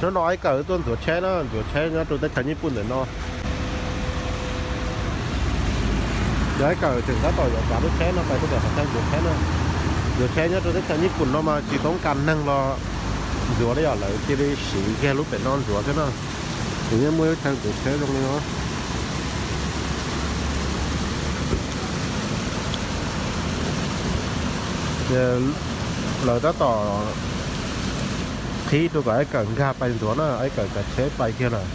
Hnub no Ib Kawm tuaj ntxuav tsheb na, ntxuav tsheb nyob rau teb chaws Nyij Pooj ntawm no. Yog Ib Kawm tseem tab tom yuav tsav lub tsheb no pais rau ntawm qhov chaw ntxuav tsheb na. Ntxuav tsheb nyob rau teb chaws Nyij Pooj no mas tsis toob kas neeg los ntxuav li os, lawv cia li siv kiag lub pem no ntxuav thiab na. Nws yeej muaj lub chaw ntxuav tsheb zoo li no. Lawv tab tom qhib rau kom Ib Kawm nkag pais ntxuav na, Ib Kawm tsav tsheb pais kiag lawm.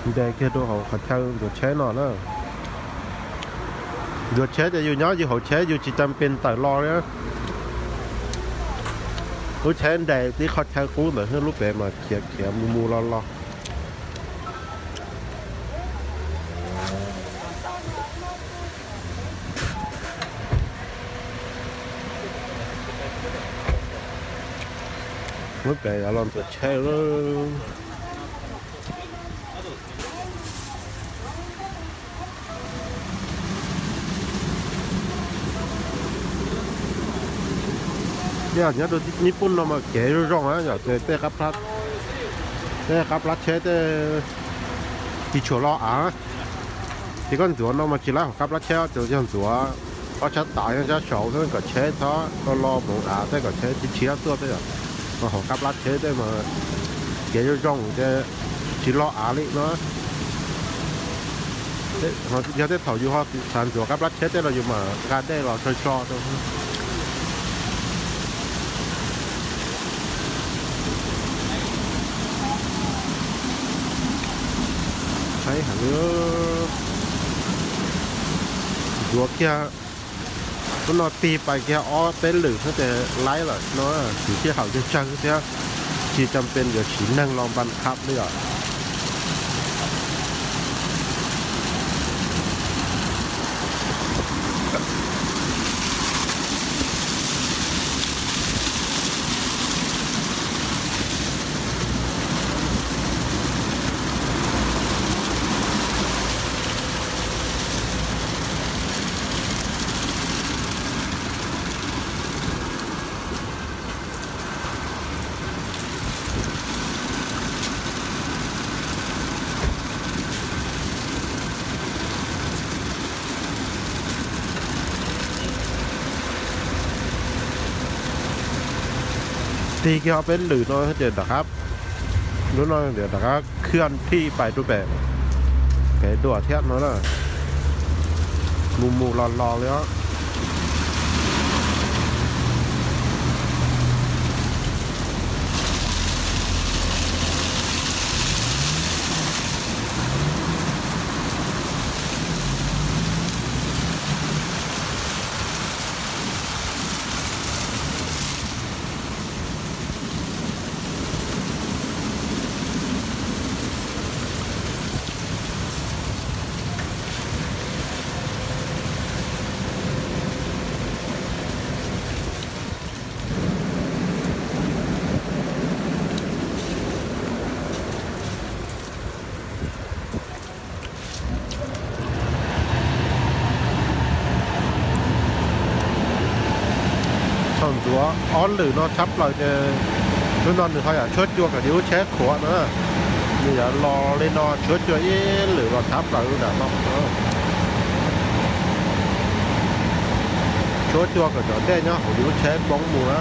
Nres kiag rau hauv qhov chaw ntxuav tsheb no na. Ntxuav tsheb ces yus nyob yus hauv tsheb yus tsis tas pes tawm los li. Lub tsheb nres tib qhov chaw qub ntawd, lub pem mas khiav khiav mus mus los los. Lub pem los ntxuav tsheb. Nyob rau Nyij Pooj no mas kev zoo zoo na yom, tej qab plab tsheb tej tsis tshua loj av. Ces koj ntxuav no mas tsis laib hauv qab plab tsheb, ces yog ntxuav ob sab tav yog sab saud xwb kom tsheb txhob lo lo mus av tej, kom tsheb tsis tshiab tuaj tej yom. Hauv qab plab tsheb tej mas kev zoo zoo ces tsis loj av li no. Yog tej thaum yus ho xav ntxuav qab plab tsheb tej los yus mam nqa dej los so so rau. Ntxuav kiag, lub no tig pais kiag ob peb lwm xwb ces laib lawm no, siv sij hawm tsawg tsawg thiab, tsis tas pes yuav siv neeg los npas khab li os. Tig kiag ob peb lwm no ces rov qab, lub no rov qab khwj thij pais rau pem kev dua thiab no na, mus mus los los li os. Thaum ntxuav ob lwm no tshab plaws ces lub no nws ho yam tshuab cua kom yus lub tsheb qhuav no, nws yam los li no tshuab cua ib lwm los tshab plaws lub nram no. Tshuab cua kom cov dej nyob hauv yus lub tsheb poob mus na.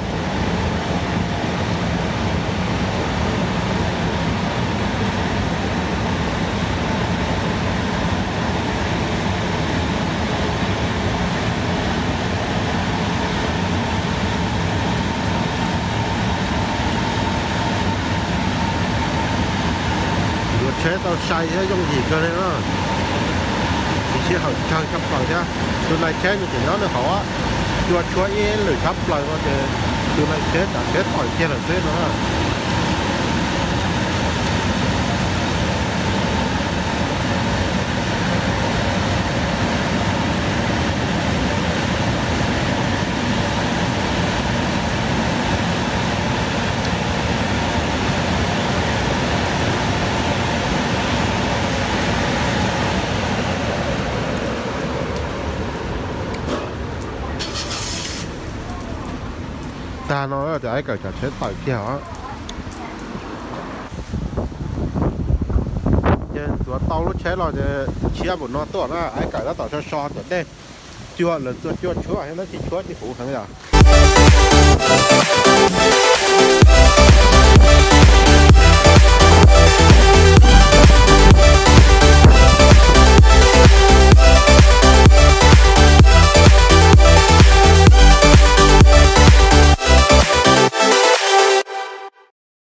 Yuav tsheb tau sai thiab yooj yim kawg li na. Siv sij hawm tsawg tshaj plaws thiab. Tus nai tsheb nws tseem nyob nws hauv, cua tshuab ib lwm tshab plaws no ces tus nai tsheb tsav tsheb tawm kiag lawm xwb no. Tag no ces Aib Kawm cov tsheb tawm kiag os. Ces ntxuav tau lub tsheb los ces tshiab npaum no tuaj na, Aib Kawm tab tom so so cov dej, cuag lawv txua cua tshuab thiab tab sis tshuab tsis huv heev yom.